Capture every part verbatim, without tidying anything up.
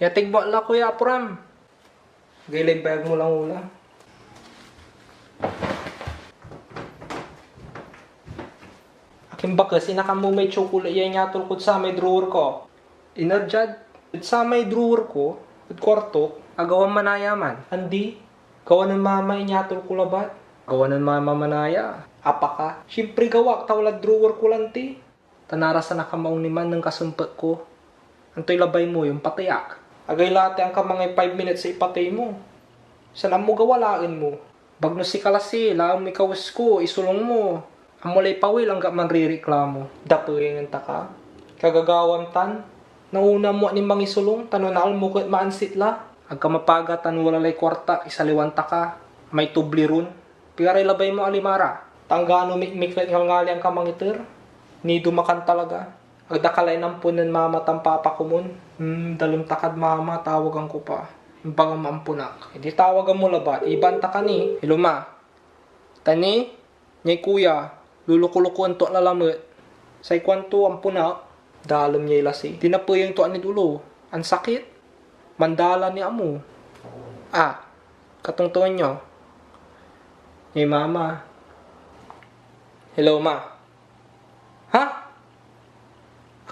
Ya tigbo la, Kuya Apuram. Gaylay bayag mo lang ula. Akin bakas, inakan mo may chocolate ya inyatol kod samay drawer ko? Iner diad, ed samay drawer ko, ed kuartok, agawan manaya man. Andi, gawa nen mama inyatol ko labat. Gawa nen mama manaya. Apaka? Siyempre gawak, ta walad drawer ko lanti. Ta narasan ak a maong ni man nen kasempet ko. Antoy labay mo, ompatey ak? Agay la ti ankamangay five minutes ya ipatey mo. San ammo gawalaen mo? Bagno sika lasi, laen moy kawes ko, isolung mo. Ammo lay pawil, angga manririklamo. Dapeyen ta ka? Kagagawam tan? Nauna mo ni mangisolung, ta no naalmo ka et maansit la. Agka mapaga tan wala lay kuarta, isaliwan ta ka. May tubli ron. Pigaray labay mo, Alimara? Ta anggano mikmik et ngalngali angka mangiter? Nido makan talaga. Agda ka la inampon nen mama tan papa komon. Hmm, dalem ta kad mama, tawagan ko pa. Imbagam ampon ak. Edi tawagan mo labat. Iban ta ka ni. Hello, ma. Tani, nyay kuya, lolokolokoen to ak lalamet. Say kuanto, ampon ak. Dalem nyay lasi. Tinapeyen to ak nid olo. Ansakit. Mandala ni amo. Ah, katongtongan nyo. Nyay mama. Hello, ma. Ha?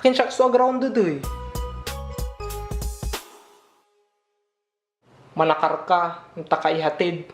Akin siak so aground dede? Manakar ka, anta ka ihatid.